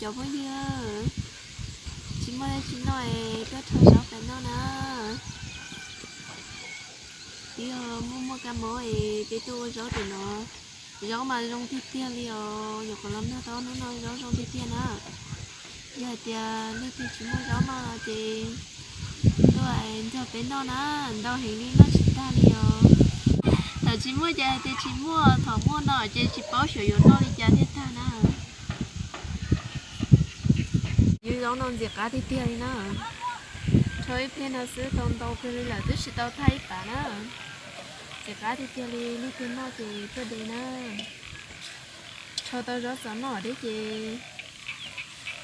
Cov phooj ywg, tsis muaj dab tsi noj es tuaj rho zaub pais noj na. Twb yog muaj muaj kab mob es peb tuaj ua zaub tim no. Zaub mas zoo tiag tiag li os, nyuam qhuav los nrog tau hnub no zaub zoo tiag tiag na. Yog hais tias leej twg tsis muaj zaub noj no ces tuaj nrog peb noj na, ntau heev li noj tsis tag li os. Thaum tsis muaj ces hais tias tsis muaj, thaum muaj no ces tsis paub xyov yuav noj li cas thiaj tag na. Yus zaub no ntxim qab tiag tiag li na. Rho ib pliag no xwb tau ntau kawg li lawm, twb tsis tau tag ib pas na. Ntxim qab tiag tiag li, leej twg noj ces tuaj de na. Rho tau zaub txaus noj deb ces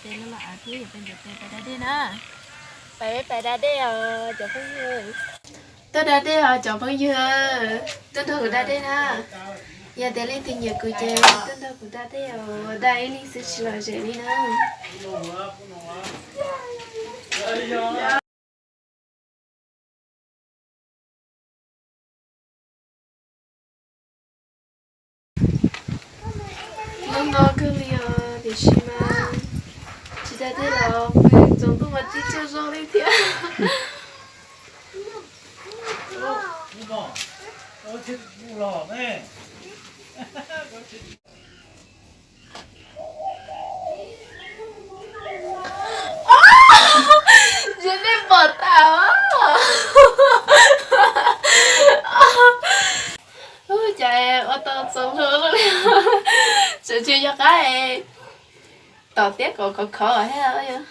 peb los los av thiab yuav peb ntxuav tes pais da dej na. Peb pais da dej os cov phooj ywg. Tuaj da dej os cov phooj ywg, tuaj nrog kuv da dej na. Yog tias leej twg nyiam kuv ces tuaj nrog kuv da dej os, da ib leeg xwb tsis lom zem li na. Hnub no kawg li os, tiam sis mas tsis da dej los pw tsaus ntuj mas tib tsaug zog li thiab. Ze nej pom tas os. Cas ua tau txaus luag li. Tseem tsis yog qab es tom tiab kom khov khov thiab.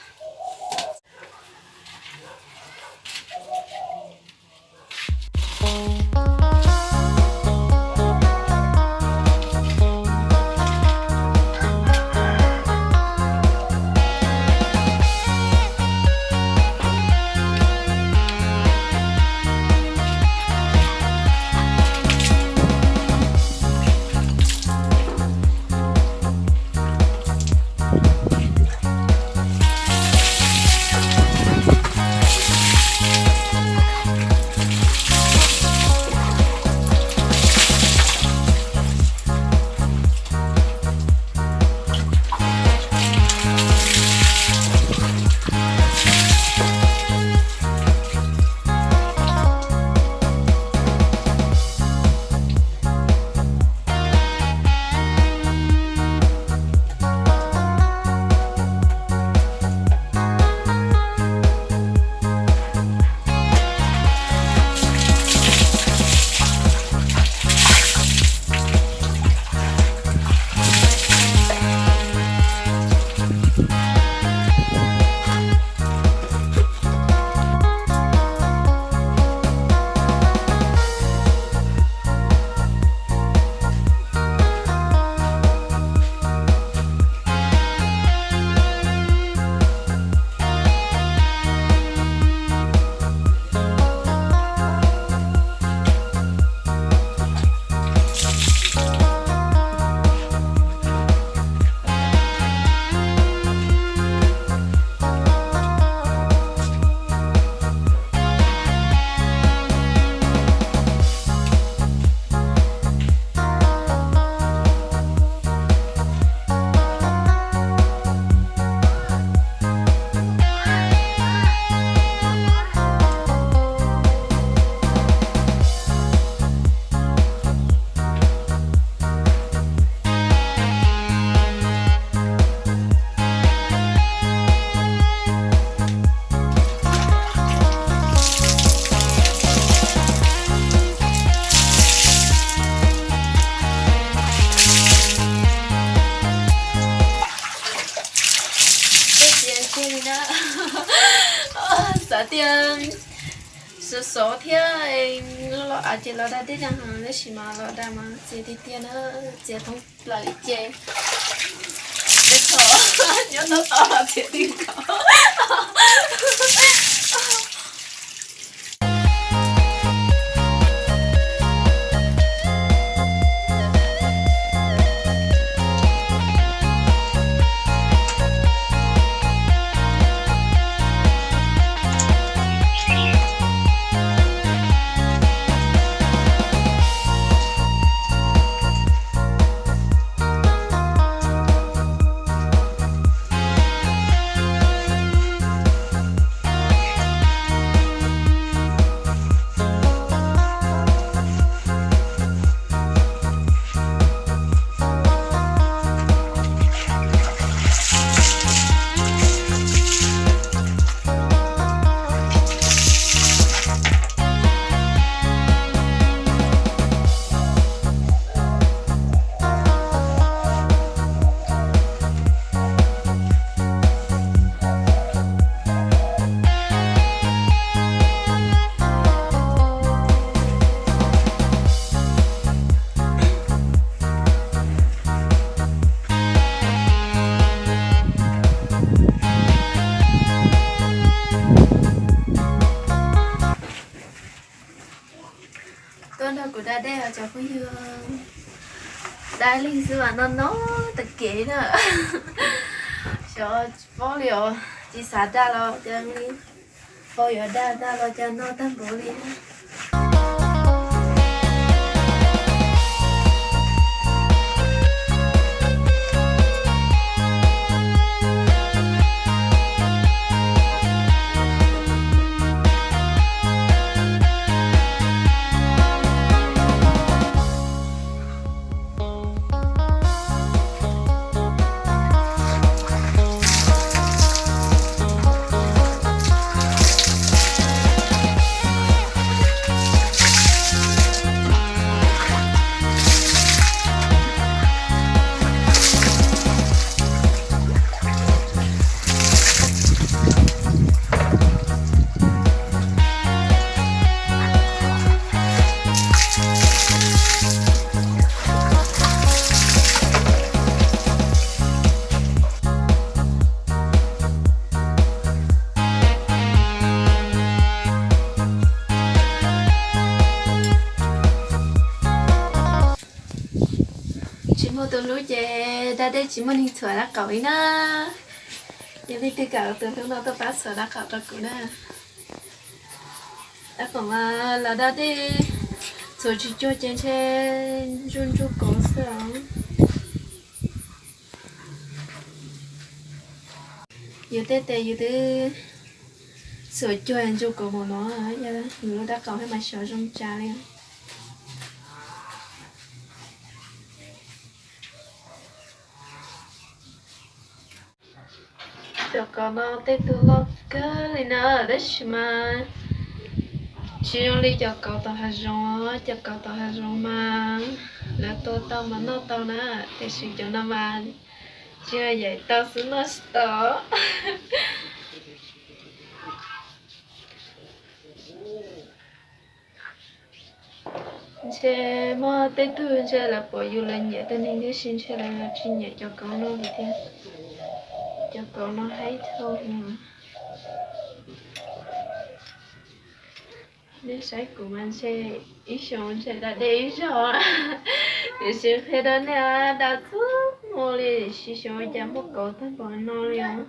Xav tias sov sov thiab, los av ces los da dej da heev, tab sis mas los da mas txias tiag tiag na, txias thoob plaws li ces. Txhom nyob tau tau los txias ti nkaus. Dej os cov phooj ywg, daj leeg xwb mas no no tag kev na. Xyov paub li os, tsis xav daj los cas li, paub yuav daj daj los cas no tag npaum li. Tsis muaj tus hlub ces da dej tsis muaj neeg txhuam dab qaum li na. Yog leej twg kam tus hlub no tuaj pab txhuam dab qaum rau kuv na. Dab qaum mas los da dej txhuam tsis cuag ces ntshe ntsuj ntsuj kauv xwb os. Yus tej tes yus twb txhuam cuag ntsuj kauv mus no, yog yus lub dab qaum thiab mas xyov zoo tsa li. Cov kauv no tej tug loj kawg li na, tab sis mas tsis zoo li cov kauv tom hav zoov, cov kauv tom hav zoov mas lawv tua tau mas noj tau na, tiam sis cov no mas tsis yog yaim tau xwb noj tsis tau. Ntshe muaj tej tug ntshe lawv pom yus lawv nyiam tej neeg, tiam sis ntshe lawv tsis nyiam cov kauv no li thiab. Cov kauv no haib dhau. Nej saib kuv mas ntshe ib xyoos ntshe da dej ib zaug, tiam sis qhia rau nej da txhua hmo li, tab sis xyov cas muaj kauv tag npaum no li os.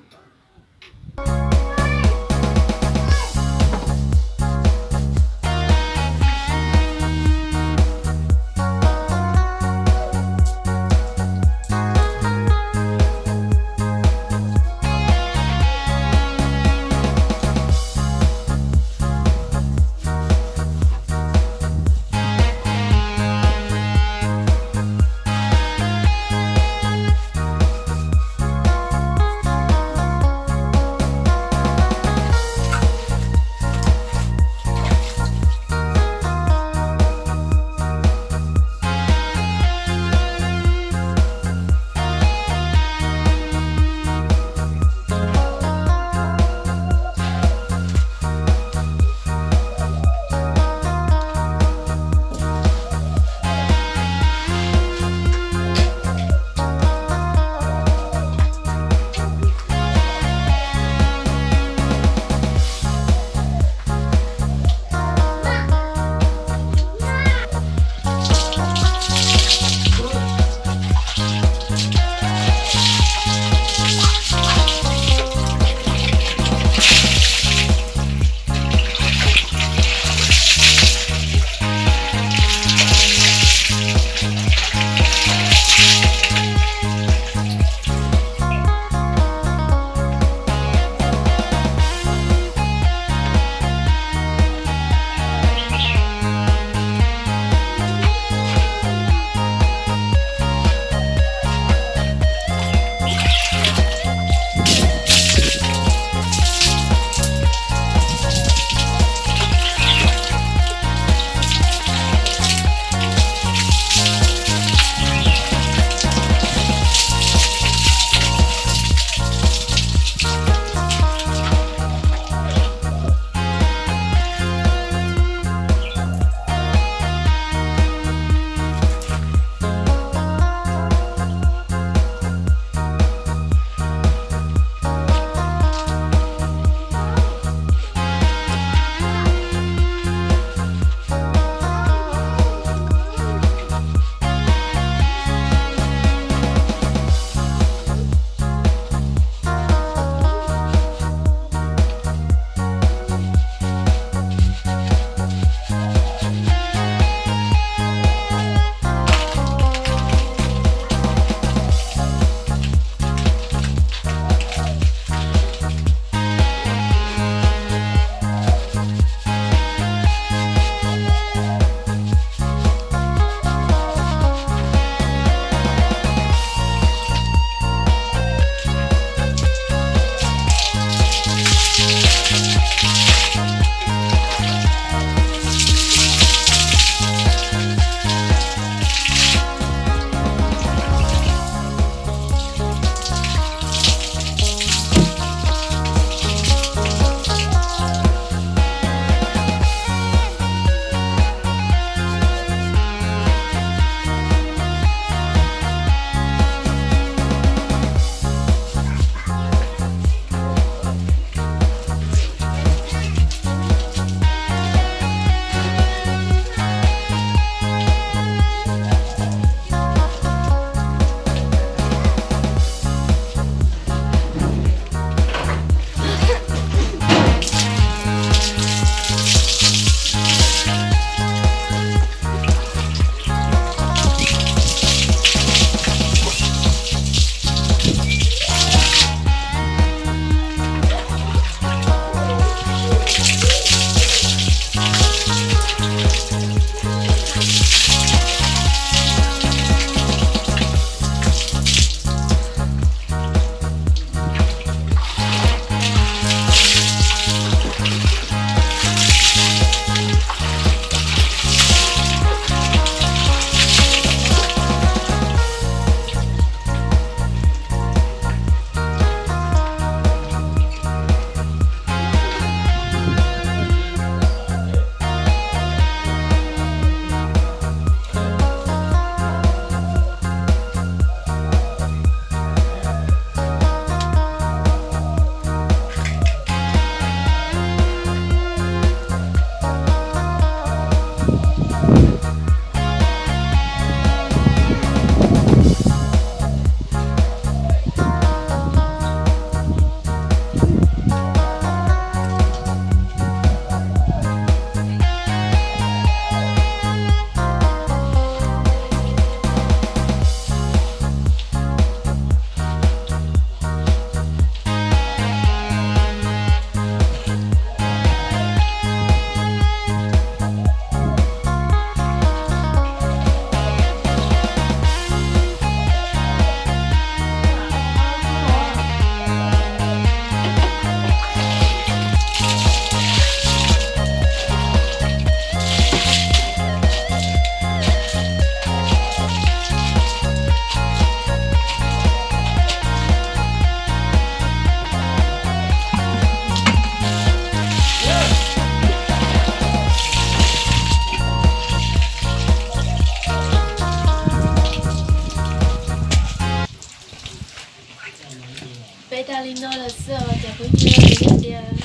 Li no lawm xwb os cov phooj ywg, yog tias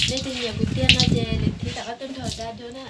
leej twg nyiam kuv tiag no ces lwm thib rov qab tuaj nrog dab dua na.